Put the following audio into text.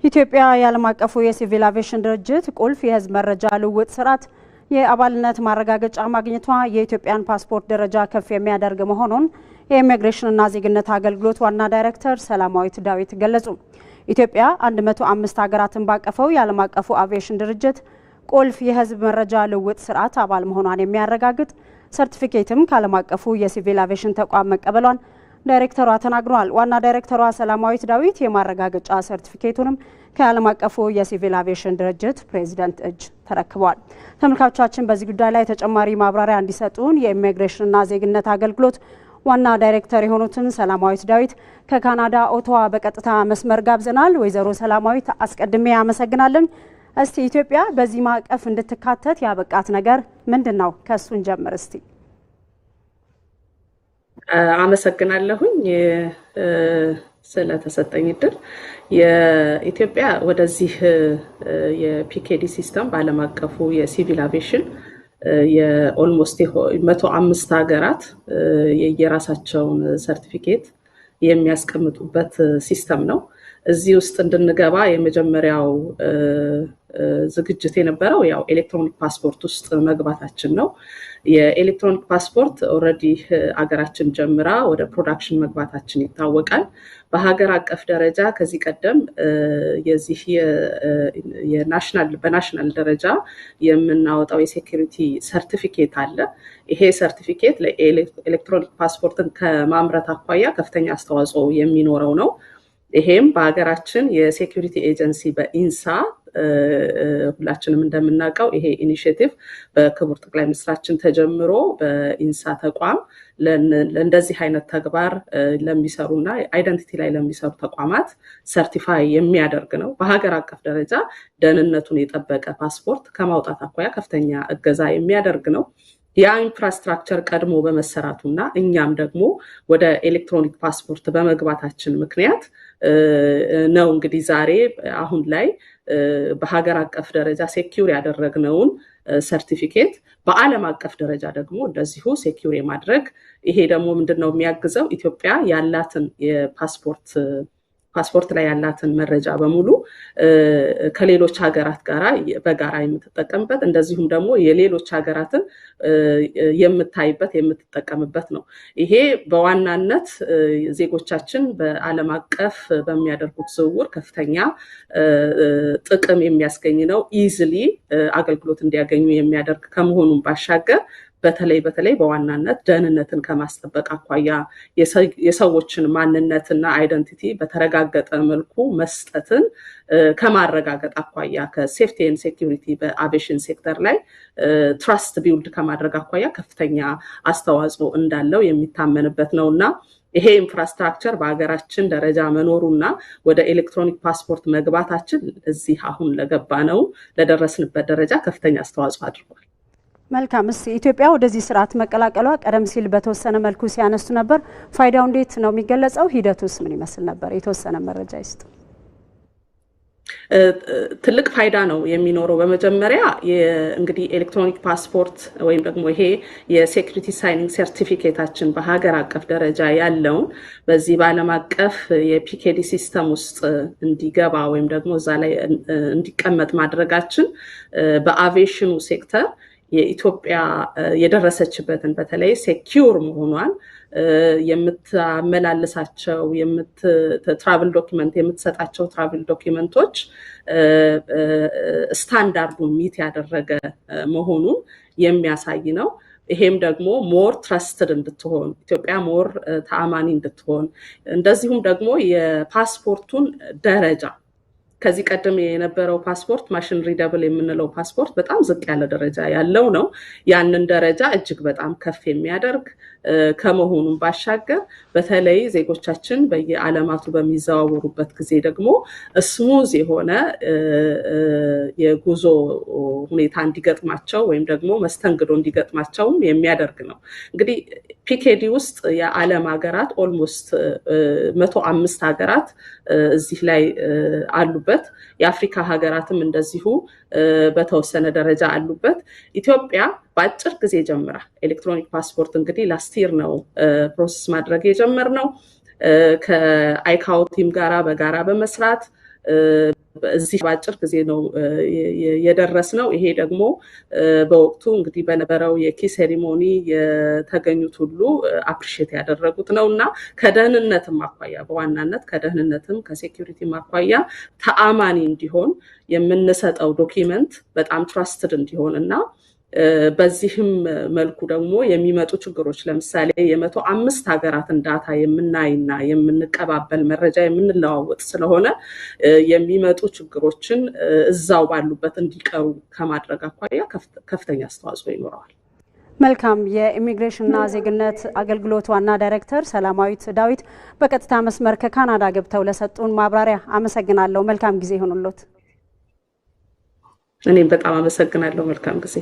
ኢትዮጵያ የዓለም አቀፉ የሲቪል አቪዬሽን ድርጅት ቁልፍ የሕዝብ መረጃ ልውውጥ ስርዓት የአባልነት ማረጋገጫ ማግኘቷ የኢትዮጵያን ፓስፖርት ደረጃ ከፍ የሚያደርግ መሆኑን የኢሚግሬሽንና ዜግነት አገልግሎት ዋና ዳይሬክተር ሰላማዊት ዳዊት ገለጹ። ኢትዮጵያ 105 ሀገራትን ባቀፈው የዓለም አቀፉ አቪዬሽን ድርጅት ቁልፍ የሕዝብ መረጃ ልውውጥ ስርዓት አባል መሆኗን የሚያረጋግጥ ሰርቲፊኬትም ከዓለም አቀፉ የሲቪል አቪዬሽን ተቋም መቀበሏን ዳይሬክተሯ ተናግረዋል። ዋና ዳይሬክተሯ ሰላማዊት ዳዊት የማረጋገጫ ሰርቲፊኬቱንም ከዓለም አቀፉ የሲቪል አቪዬሽን ድርጅት ፕሬዚደንት እጅ ተረክበዋል። ተመልካቾቻችን፣ በዚህ ጉዳይ ላይ ተጨማሪ ማብራሪያ እንዲሰጡን የኢሚግሬሽንና ዜግነት አገልግሎት ዋና ዳይሬክተር የሆኑትን ሰላማዊት ዳዊት ከካናዳ ኦቶዋ በቀጥታ መስመር ጋብዘናል። ወይዘሮ ሰላማዊት፣ አስቀድሜ አመሰግናለን። እስቲ ኢትዮጵያ በዚህ ማዕቀፍ እንድትካተት ያበቃት ነገር ምንድን ነው? ከእሱን ጀምር እስቲ። አመሰግናለሁኝ ስለተሰጠኝ እድል። የኢትዮጵያ ወደዚህ የ PKD system በዓለም አቀፉ የ civil aviation የ almost 105 ሀገራት የየራሳቸውን ሰርቲፊኬት የሚያስቀምጡበት system ነው። እዚህ ውስጥ እንድንገባ የመጀመሪያው ዝግጅት የነበረው ያው ኤሌክትሮኒክ ፓስፖርት ውስጥ መግባታችን ነው። የኤሌክትሮኒክ ፓስፖርት already አገራችን ጀምራ ወደ production መግባታችን ይታወቃል። በሀገር አቀፍ ደረጃ ከዚህ ቀደም የዚህ የ national በ national ደረጃ የምናወጣው የ security ሰርቲፊኬት አለ። ይሄ ሰርቲፊኬት ለኤሌክትሮኒክ ፓስፖርትን ከማምረት አኳያ ከፍተኛ አስተዋጽኦ የሚኖረው ነው። ይሄም በሀገራችን የ security agency በኢንሳ፣ ሁላችንም እንደምናውቀው ይሄ initiative በክቡር ጠቅላይ ሚኒስትራችን ተጀምሮ በኢንሳ ተቋም ለእንደዚህ አይነት ተግባር ለሚሰሩና identity ላይ ለሚሰሩ ተቋማት certify የሚያደርግ ነው። በሀገር አቀፍ ደረጃ ደህንነቱን የጠበቀ ፓስፖርት ከማውጣት አኳያ ከፍተኛ እገዛ የሚያደርግ ነው። ያ infrastructure ቀድሞ በመሰራቱና እኛም ደግሞ ወደ ኤሌክትሮኒክ ፓስፖርት በመግባታችን ምክንያት ነው እንግዲህ ዛሬ አሁን ላይ በሀገር አቀፍ ደረጃ secure ያደረግነውን ሰርቲፊኬት በዓለም አቀፍ ደረጃ ደግሞ እንደዚሁ secure የማድረግ። ይሄ ደግሞ ምንድን ነው የሚያግዘው? ኢትዮጵያ ያላትን የፓስፖርት ፓስፖርት ላይ ያላትን መረጃ በሙሉ ከሌሎች ሀገራት ጋራ በጋራ የምትጠቀምበት፣ እንደዚሁም ደግሞ የሌሎች ሀገራትን የምታይበት፣ የምትጠቀምበት ነው። ይሄ በዋናነት ዜጎቻችን በዓለም አቀፍ በሚያደርጉት ዝውውር ከፍተኛ ጥቅም የሚያስገኝ ነው። Easily አገልግሎት እንዲያገኙ የሚያደርግ ከመሆኑም ባሻገር በተለይ በተለይ በዋናነት ደህንነትን ከማስጠበቅ አኳያ የሰዎችን ማንነትና identity በተረጋገጠ መልኩ መስጠትን ከማረጋገጥ አኳያ፣ ከ safety and security በ aviation sector ላይ trust build ከማድረግ አኳያ ከፍተኛ አስተዋጽኦ እንዳለው የሚታመንበት ነው። እና ይሄ infrastructure በሀገራችን ደረጃ መኖሩና ወደ ኤሌክትሮኒክ ፓስፖርት መግባታችን እዚህ አሁን ለገባነው ለደረስንበት ደረጃ ከፍተኛ አስተዋጽኦ አድርጓል። መልካም። እስቲ ኢትዮጵያ ወደዚህ ስርዓት መቀላቀሏ ቀደም ሲል በተወሰነ መልኩ ሲያነሱ ነበር። ፋይዳው እንዴት ነው የሚገለጸው? ሂደቱስ ምን ይመስል ነበር? የተወሰነ መረጃ ይስጡ። ትልቅ ፋይዳ ነው የሚኖረው። በመጀመሪያ እንግዲህ ኤሌክትሮኒክ ፓስፖርት ወይም ደግሞ ይሄ የ security signing ሰርቲፊኬታችን በሀገር አቀፍ ደረጃ ያለውን በዚህ በዓለም አቀፍ የ PKD system ውስጥ እንዲገባ ወይም ደግሞ እዛ ላይ እንዲቀመጥ ማድረጋችን በ aviation ኑ ሴክተር የኢትዮጵያ የደረሰችበትን፣ በተለይ secure መሆኗን፣ የምታመላልሳቸው travel document፣ የምትሰጣቸው travel document ኦች standard ኡን meet ያደረገ መሆኑን የሚያሳይ ነው። ይሄም ደግሞ more trusted እንድትሆን፣ ኢትዮጵያ more ተአማኒ እንድትሆን፣ እንደዚሁም ደግሞ የፓስፖርቱን ደረጃ፣ ከዚህ ቀደም የነበረው ፓስፖርት machine readable የምንለው ፓስፖርት በጣም ዝቅ ያለ ደረጃ ያለው ነው። ያንን ደረጃ እጅግ በጣም ከፍ የሚያደርግ ከመሆኑም ባሻገር በተለይ ዜጎቻችን በየዓለማቱ በሚዘዋወሩበት ጊዜ ደግሞ smooth የሆነ የጉዞ ሁኔታ እንዲገጥማቸው ወይም ደግሞ መስተንግዶ እንዲገጥማቸውም የሚያደርግ ነው። እንግዲህ PKD ውስጥ የዓለም ሀገራት almost 105 ሀገራት እዚህ ላይ አሉበት። የአፍሪካ ሀገራትም እንደዚሁ በተወሰነ ደረጃ አሉበት። ኢትዮጵያ በአጭር ጊዜ ጀምራ ኤሌክትሮኒክ ፓስፖርት እንግዲህ last year ነው process ማድረግ የጀመርነው። ከ ICAO team ጋራ በጋራ በመስራት እዚህ በአጭር ጊዜ ነው የደረስነው። ይሄ ደግሞ በወቅቱ እንግዲህ በነበረው የ key ceremony የተገኙት ሁሉ appreciate ያደረጉት ነው እና ከደህንነትም አኳያ፣ በዋናነት ከደህንነትም ከ security ም አኳያ ተአማኒ እንዲሆን፣ የምንሰጠው document በጣም trusted እንዲሆን እና በዚህም መልኩ ደግሞ የሚመጡ ችግሮች፣ ለምሳሌ የ105 ሀገራትን data የምናይና የምንቀባበል፣ መረጃ የምንለዋወጥ ስለሆነ፣ የሚመጡ ችግሮችን እዛው ባሉበት እንዲቀሩ ከማድረግ አኳያ ከፍተኛ አስተዋጽኦ ይኖረዋል። መልካም። የኢሚግሬሽንና ዜግነት አገልግሎት ዋና ዳይሬክተር ሰላማዊት ዳዊት በቀጥታ መስመር ከካናዳ ገብተው ለሰጡን ማብራሪያ አመሰግናለሁ። መልካም ጊዜ ይሁንልዎት። እኔም በጣም አመሰግናለሁ። መልካም ጊዜ።